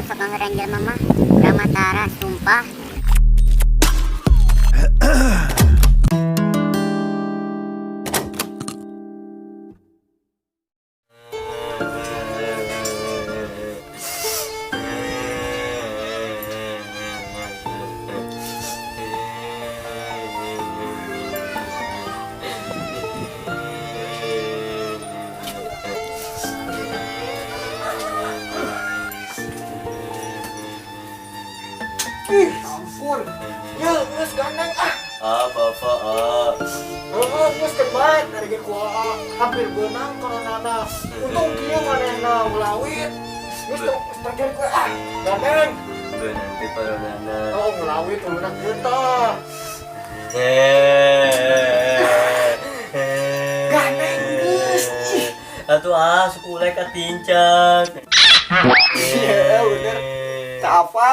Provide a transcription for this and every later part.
Sok ngangeuran jelema mah. Urang mah tara, sumpah. Ih, ampun. Ya, geus gandeng ah. Ah, bapak ah. Heeh, geus keun bae dari ge kuaha hampir beunang coronana. Untung kieu manehna ngelawit. Geus tong terjadi ku ah. Gandeng. Beunang teh coronana. Oh, ngelawit uluna kieu tah. Gandeng geus. Ih. Atuh ah, suku ulek katincak. Iya, bener. Tak apa.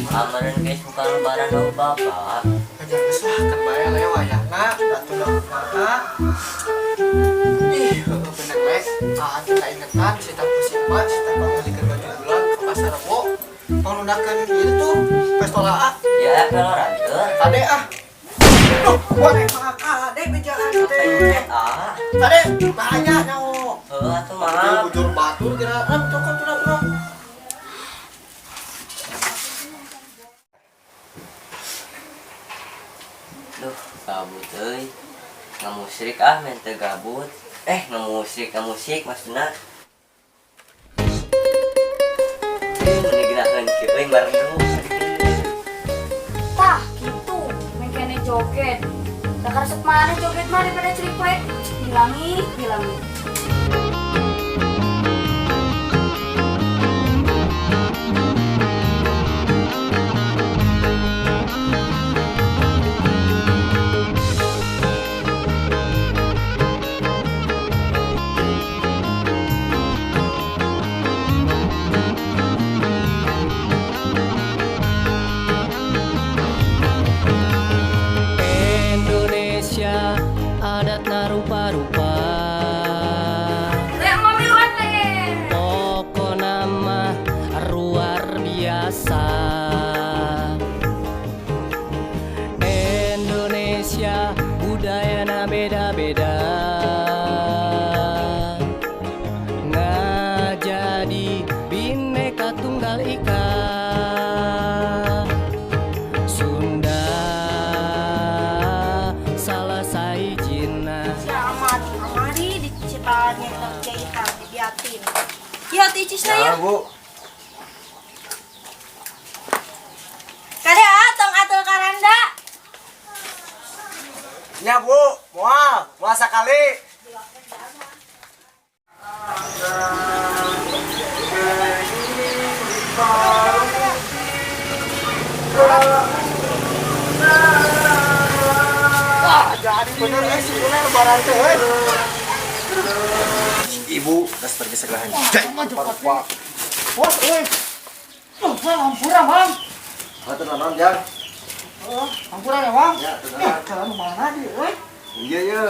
Amaran guys, bukan lebaran dong bapak. Aja geus lah kan bae le wayahna, atuh da kumaha. Ih, heueuh bener le. Ah, kita ingetan si pusing mah, si panggulikeun baju bulan ke pasar Rebo. Pangnundakeun ieu tuh pestola ah. Ya, peloran tuh. Kade ah. Duh, gua mah kade bejaan teh. Ah, Kade bahaya nyaho. heuh atuh maaf. Bujur batur kira ram cokot turun turun. Duh, gabut euy. Ngamusrik ah, main teu gabut. Eh, ngamusrik, ngamusik maksudna. Eh, meni geunaheun kieu euy merdu. Tah, gitu. Main kene joget. Da karesep mana joget mah daripada ceripoe. Dilangi, dilangi. Indonesia adatna rupa-rupa. Lek mamiluan le. Pokona mah luar biasa. Indonesia budayana beda-beda. Ngajadi Bhinneka Tunggal Ika. Sunda salah sahijina. Si Ahmad kamari diciptaannya jahitan dibiatin. Ya ticisna ya. Bu. Kade ah tong atul karanda. Ya, Bu. Moal, moal sakali. Wah, jadi bener eh si Ule lebaran teh euy. Ibu geus pergi segala rupa. Wah, euy. Oh, Mang, hampura, Mang. Hatur naon, Jang? Oh, hampura ya, Mang. Ya, hatur Eh, naon. kalau mana dia, euy? Iya, iya.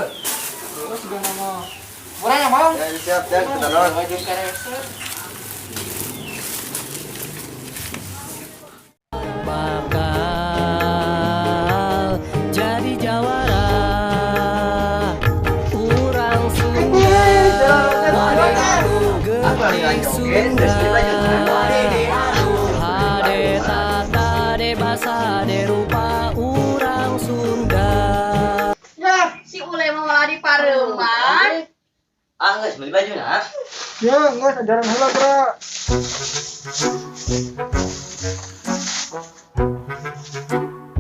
Terus juga nama. Hampura ya, Mang. Ya, siap, Jang. Hatur naon. Baju kareset. Bakal jadi jawara urang Sunda getih Sunda hade tata de basa de rupa urang Sunda. Ya, Si Ule mah malah di pareuman. Ah, geus meuli baju nah. ya, geus ajaran heula, Bro.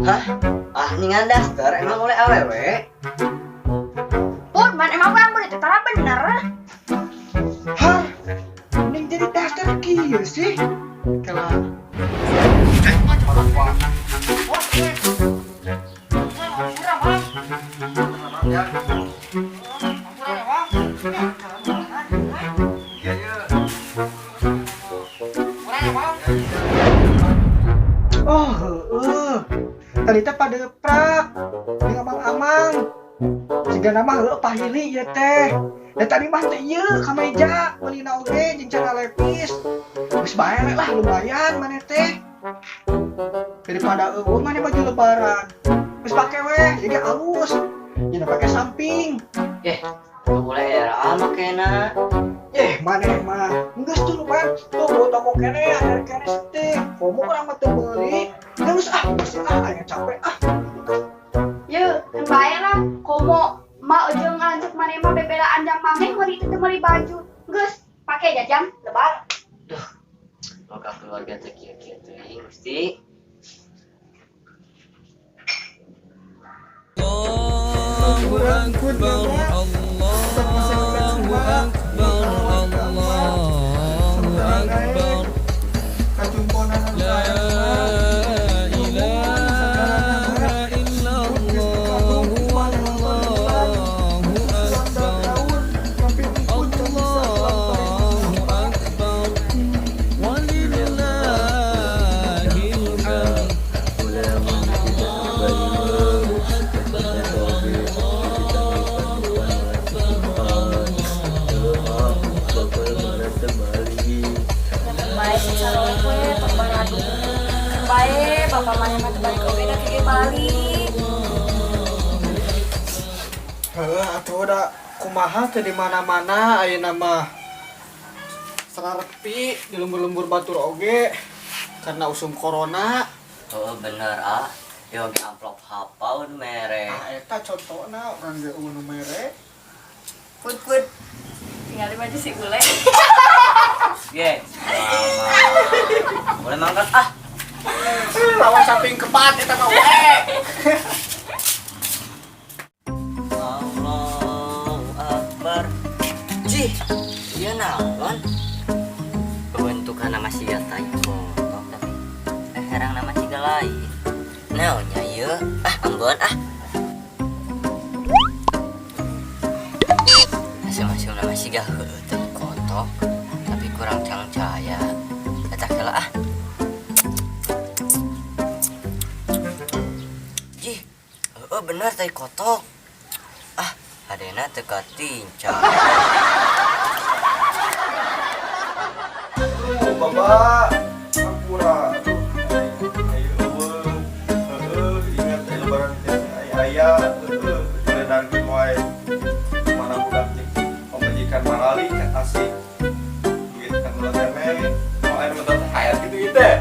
Hah? Ah, ningan daster emang oleh awewe. Pur, man emang urang bener teh tara bener. Hah? Mending jadi daster kieu sih. Kela. Wah, euy. Mang, hampura, Mang. Jang. Hampura ya, Mang. Eh, kalau mana dia, euy? Iya, iya. Hampura ya, Mang. Oh, heueuh. Tadi teh pada prak jeung amang-amang. Siga nama heueuh pahili ieu teh. Da tadi mah teh ieu kameja meulina oge jeung celana lepis. Geus bae lah lumayan maneh teh. Daripada eueuh maneh baju lebaran. Geus pake weh, jadi halus. Jadi pake samping. Eh, boleh era makena. Eh, maneh mah geus tuh lumayan. Tuh bawa toko kene, ada kene setik. Komo urang mah teu meuli. Geus ah, geus ah, aya capek ah. Ye, kan bae lah. Komo ma jeung lanceuk maneh mah bebelaan jang maneh meuli teu meuli baju. Geus, pake jajang lebar. Duh. Boga keluarga teh kieu-kieu teuing Gusti. Allahu Akbar, Allahu Akbar, Allahu Akbar. La ilaha illallah, wallahu akbar, Allahu akbar, walillahil hamd. Allahu akbar, Allahu akbar, Allahu akbar. Bae saroe we tong baradu. Kan bae bapak maneh mah teu balik oge da ke balik. Heuh atuh da kumaha teh di mana-mana ayeuna mah. Sararepi di lembur-lembur batur oge karena usum corona. Oh, bener ah. Yo ge amplop hafal mere. Nah, eta contona urang ge eueuh nu mere. Put put. Tinggal baju si ule. Ye. Boleh mangkat ah. Lawan samping kepat eta mah we. Allahu Akbar. Cih, iya naon? Bentukan nama siga tai kotok tapi herang nama siga lain. Naonnya ieu? Ah, ambon ah. Masuk-masuk nama siga heueuh tai kotok tapi kurang cangcaya. Eta heula ah. Jih, heueuh bener tai kotok. Ah, adena teu katinca. Aduh, Bapak. Hampura. Aduh, ayo eueuh. Heueuh, ingat aya lebaran teh aya heueuh, diledangkeun wae. Mana budak teh pamajikan marali ka Tasik. Duit kan ulah teh. Oh, aya nu teh hayat gitu ieu teh.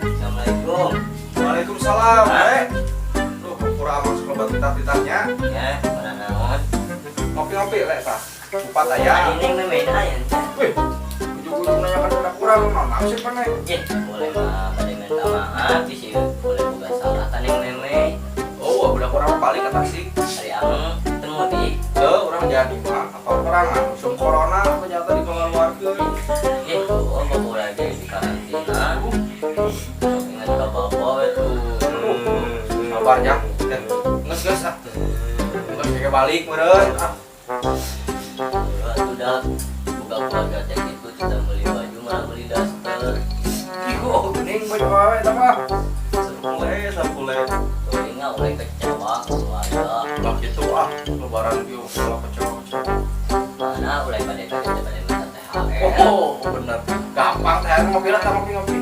Assalamualaikum. Waalaikumsalam, Le. Duh, hampura amang sok lebat titah-titahnya. Ya, mana naon? Ngopi-ngopi, Le, tah. Kupat aya. Ini main aya. Wih, ujung-ujung nanya kan udah kurang, naon sih paneh? Jih, boleh mah bade minta maaf sih, boleh boga salah kan yang meme. Oh, udah kurang balik ke Tasik. Hari ameng teu mudik. Teu, urang jadi mah apa perangan musim corona ternyata dikeluarkeun. Ih, oh, bawa lagi di karantina. Ingat ke bapak we tuh. Sabar jang. Geus geus ah. Geus kayak balik meureun ah. Sudah buka keluarga teh gitu kita beli baju malah beli daster. Ih, oh, geuning baju awewe eta mah. Sampule, sampule. Teuing oleh kecewa keluarga. Lah gitu ah, lebaran kieu ulah kecewa-kecewa. Mana ulai pada teh pada minta THR. Oh, bener. Gampang teh ngopi lah, tah ngopi-ngopi.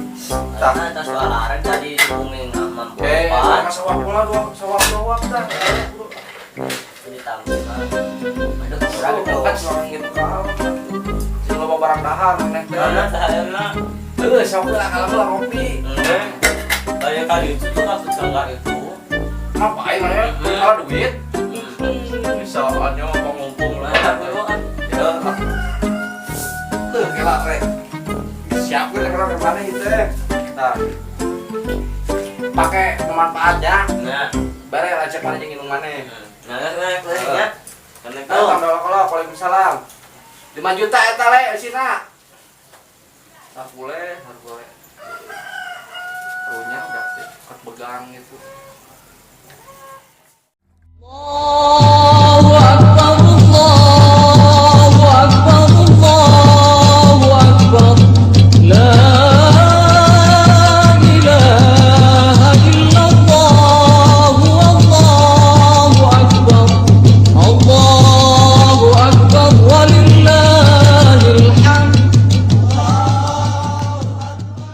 Tah. Karena atas walarang tadi dihubungin sama Eh, empat. masa sawah pula dua sawah dua tah. Ini tampil mah. Aduh, kurang Kurang tuh. kan orang gitu kau. Sing loba barang dahar maneh teh. Mana THR-na? Heuh, sok lah kalau lah ngopi. Kayak kali itu tuh aku cengkak itu. Ngapain maneh? Kalau duit. Misalnya pengumpung lah. Ya. Tuh, kela re. Siap gue kalau ke mana itu. Nah. Pakai pemanfaatnya. Nah, Bare aja mana jeung inung maneh. nah, nah, nah, ya. Assalamualaikum. Waalaikumsalam. 5 juta eta le eusina. Sarpule, sarpule. Karunya udah ket begang gitu.